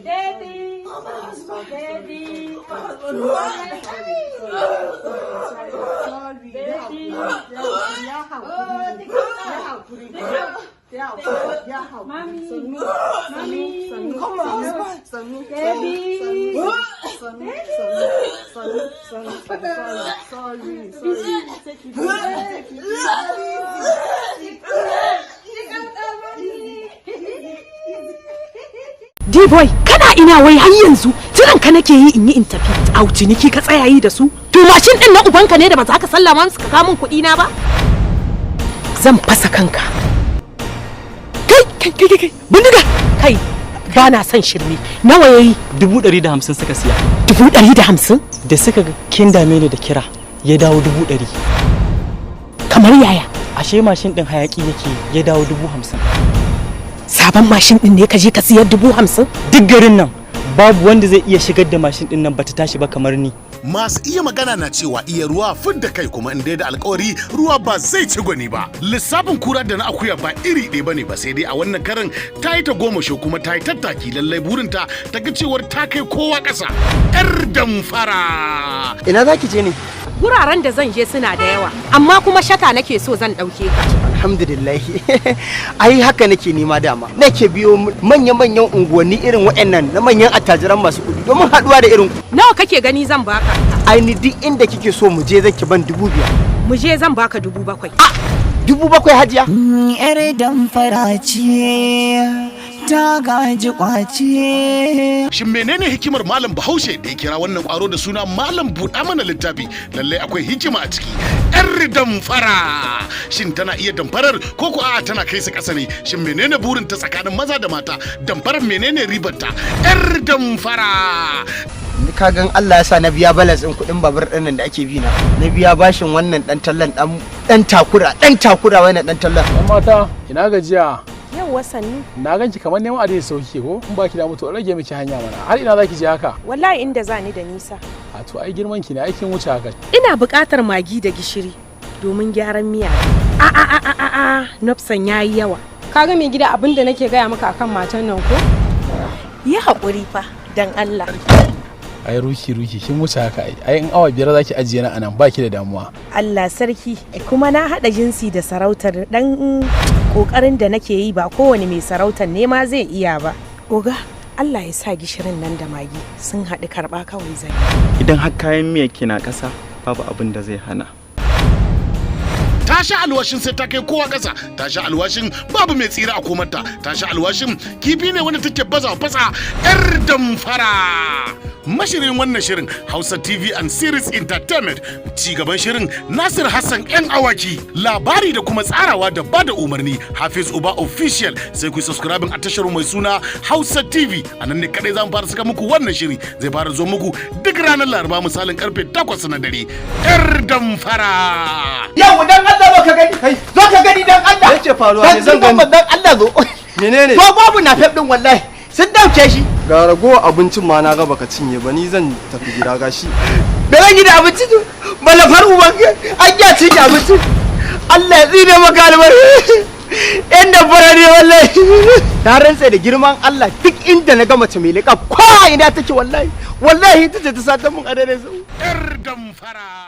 Daddy, Daddy, Mommy, Mommy, Come on, Daddy. Sorry, sorry. Take it easy, take it easy. D-boy, kana ina wai har yanzu jiran ka nake yi in yi in tafi. Au, ciniki ka tsaya yi da su. To mashin din na ubanka ne da ba za ka sallama musu ka kawo min kuɗi na ba? Zan fasa kanka. Kai kai kai kai, bindiga. Kai, ba na son shirme. Nawa yayi? 150,000 suka siya. 150,000? Da suka ga kin dame ni da kira, ya dawo 100,000. Kamar yaya? Ashe mashin din hayaki yake, ya dawo 50,000. Sabon mashin din ne ka je ka siyar 50,000? Duk garin nan babu wanda zai iya shigar da mashin din nan bata tashi ba kamar ni. Masu iya magana na cewa iya ruwa fidda kai, kuma in dai da alkawari ruwa ba zai ci gwani ba. Lissafin kura da na akuya ba iri ɗaya bane ba, sai dai a wannan karin ta yi ta goma kuma ta yi tattaki, lallai burinta ta ga cewar ta kai kowa ƙasa. Yar damfara. Ina za ki je ne? Guraren da zan je suna da yawa, amma kuma shata nake so zan ɗauke ka. Alhamdulillah. Ai haka nake nema dama. Nake biyo manya-manyan unguwanni irin waɗannan na manyan attajiran masu kuɗi domin haɗuwa da irin ku. Nawa kake gani zan baka? Ai ni duk inda kike so mu je zaki ban 5,000. Mu je, zan baka 7,000. 7,000, hajiya? Yar damfara ce ta gaji kwace. Shin menene hikimar Malam Bahaushe da ya kira wannan kwaro da suna Malam Buɗa Mana Littafi? Lallai akwai hikima a ciki. Yar damfara. Shin tana iya damfarar ko ko a'a tana kai su ƙasa ne? Shin menene burinta tsakanin maza da mata? Damfarar menene ribarta? Yar damfara. Ni ka gan Allah ya sa na biya balance ɗin kuɗin babur ɗin nan da ake bi na. Na biya bashin wannan ɗan tallan, ɗan takura, ɗan takura wannan ɗan tallan. Yan mata, ina gajiya? Yau sannu. Na ganki kamar neman adai sauki ko? In baki da mutu rage miki hanya mana. Har ina zaki je haka? Wallahi inda za ni da nisa. A to ai girman ki ne, aikin wuce haka. Ina buƙatar magi da gishiri domin gyaran miya. A a a a a a, nafsan yayi yawa. Ka ga mai gida, abin da nake gaya maka akan matan nan ko? Yi haƙuri fa, dan Allah. Ai ruki ruki kin wuce haka ai. Ai in awa 5 zaki ajiye na anan baki da damuwa. Allah sarki, kuma na haɗa jinsi da sarautar, dan ƙoƙarin da nake yi ba kowane mai sarautar ne ma zai iya ba. Oga, Allah ya sa gishirin nan da magi sun haɗu, karɓa kawai zai. Idan har kayan miya kina ƙasa, babu abin da zai hana. Ta sha alwashin sai ta kai kowa ƙasa, ta sha alwashin babu mai tsira a komarta, ta sha alwashin kifi ne wanda take baza fasa. Yar damfara. Mashirin wannan shirin Hausa TV and Series Entertainment, ci gaban shirin Nasir Hassan Yan Awaki, labari da kuma tsarawa da bada umarni Hafiz Uba Official. Sai ku subscribing a tashar mai suna Hausa TV, a nan ne kadai zamu fara saka muku wannan shiri, zai fara zo muku duk ranar Laraba misalin karfe 8 na dare. Yar damfara. Yau dan Allah zo ka gani. Zo ka gani dan Allah. Me yake faruwa ne? Zan gani. Dan Allah zo. Menene? To babu na fef din, wallahi. Sun dauke shi. Ga ragowar abincin ma na ga baka cinye ba, ni zan tafi gida, gashi. Da zan yi da abinci malafar uban an ya cinye abinci. Allah ya tsine maka albarka. Yan da fara ne wallahi. Na rantse da girman Allah, duk inda na ga mace mai liƙa ko ina take, wallahi. Wallahi ita ce ta sata mun adadin su. Yar damfara.